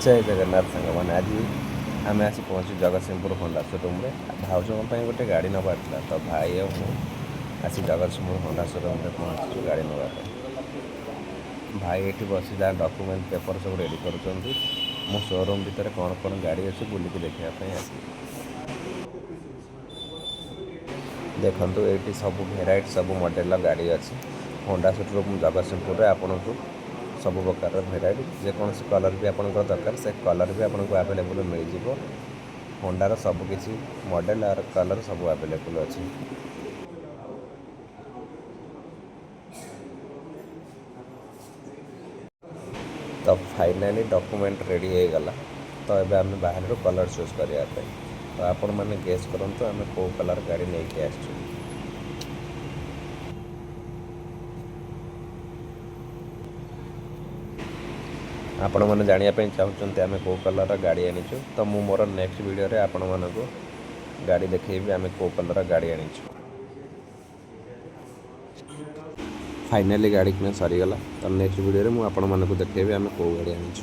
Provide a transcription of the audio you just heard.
ଜୟ ଜଗନ୍ନାଥ ସାଙ୍ଗମାନେ, ଆଜି ଆମେ ଆସି ପହଞ୍ଚୁ ଜଗତସିଂହପୁର ହୋଣ୍ଡା ସୋରୁମ୍ରେ। ଭାଉଜଙ୍କ ପାଇଁ ଗୋଟେ ଗାଡ଼ି ନେବାର ଥିଲା, ତ ଭାଇ ଆଉ ମୁଁ ଆସି ଜଗତସିଂହପୁର ହୋଣ୍ଡା ସୋରୁମ୍ରେ ପହଞ୍ଚିଛୁ ଗାଡ଼ି ନେବା ପାଇଁ। ଭାଇ ଏଠି ବସି ଯାହା ଡକୁମେଣ୍ଟ ପେପର୍ ସବୁ ରେଡ଼ି କରୁଛନ୍ତି। ମୁଁ ସୋରୁମ୍ ଭିତରେ କ'ଣ କ'ଣ ଗାଡ଼ି ଅଛି ବୁଲିକି ଦେଖିବା ପାଇଁ ଆସିଲି। ଦେଖନ୍ତୁ, ଏଇଠି ସବୁ ଭେରାଇଟି, ସବୁ ମଡ଼େଲର ଗାଡ଼ି ଅଛି। ହୋଣ୍ଡା ସୋରୁମ୍ ଜଗତସିଂହପୁରରେ ଆପଣଙ୍କୁ ସବୁ ପ୍ରକାରର ଭେରାଇଟି, ଯେକୌଣସି କଲର୍ ବି ଆପଣଙ୍କର ଦରକାର, ସେ କଲର୍ ବି ଆପଣଙ୍କୁ ଆଭେଲେବୁଲ୍ ମିଳିଯିବ। ହୋଣ୍ଡାର ସବୁକିଛି ମଡ଼େଲ୍ ଆର କଲର୍ ସବୁ ଆଭେଲେବୁଲ୍ ଅଛି। ତ ଫାଇନାଲି ଡକୁମେଣ୍ଟ ରେଡ଼ି ହେଇଗଲା। ତ ଏବେ ଆମେ ବାହାରିଲୁ କଲର୍ ଚୁଜ୍ କରିବା ପାଇଁ। ତ ଆପଣମାନେ ଗେସ୍ କରନ୍ତୁ, ଆମେ କେଉଁ କଲର୍ ଗାଡ଼ି ନେଇକି ଆସିଛୁ। ଆପଣମାନେ ଜାଣିବା ପାଇଁ ଚାହୁଁଛନ୍ତି ଆମେ କେଉଁ କଲର୍ର ଗାଡ଼ି ଆଣିଛୁ, ତ ମୁଁ ମୋର ନେକ୍ସଟ ଭିଡ଼ିଓରେ ଆପଣମାନଙ୍କୁ ଗାଡ଼ି ଦେଖେଇବି, ଆମେ କେଉଁ କଲର୍ର ଗାଡ଼ି ଆଣିଛୁ। ଫାଇନାଲି ଗାଡ଼ି କିଣା ସରିଗଲା। ତ ନେକ୍ସଟ ଭିଡ଼ିଓରେ ମୁଁ ଆପଣମାନଙ୍କୁ ଦେଖେଇବି ଆମେ କେଉଁ ଗାଡ଼ି ଆଣିଛୁ।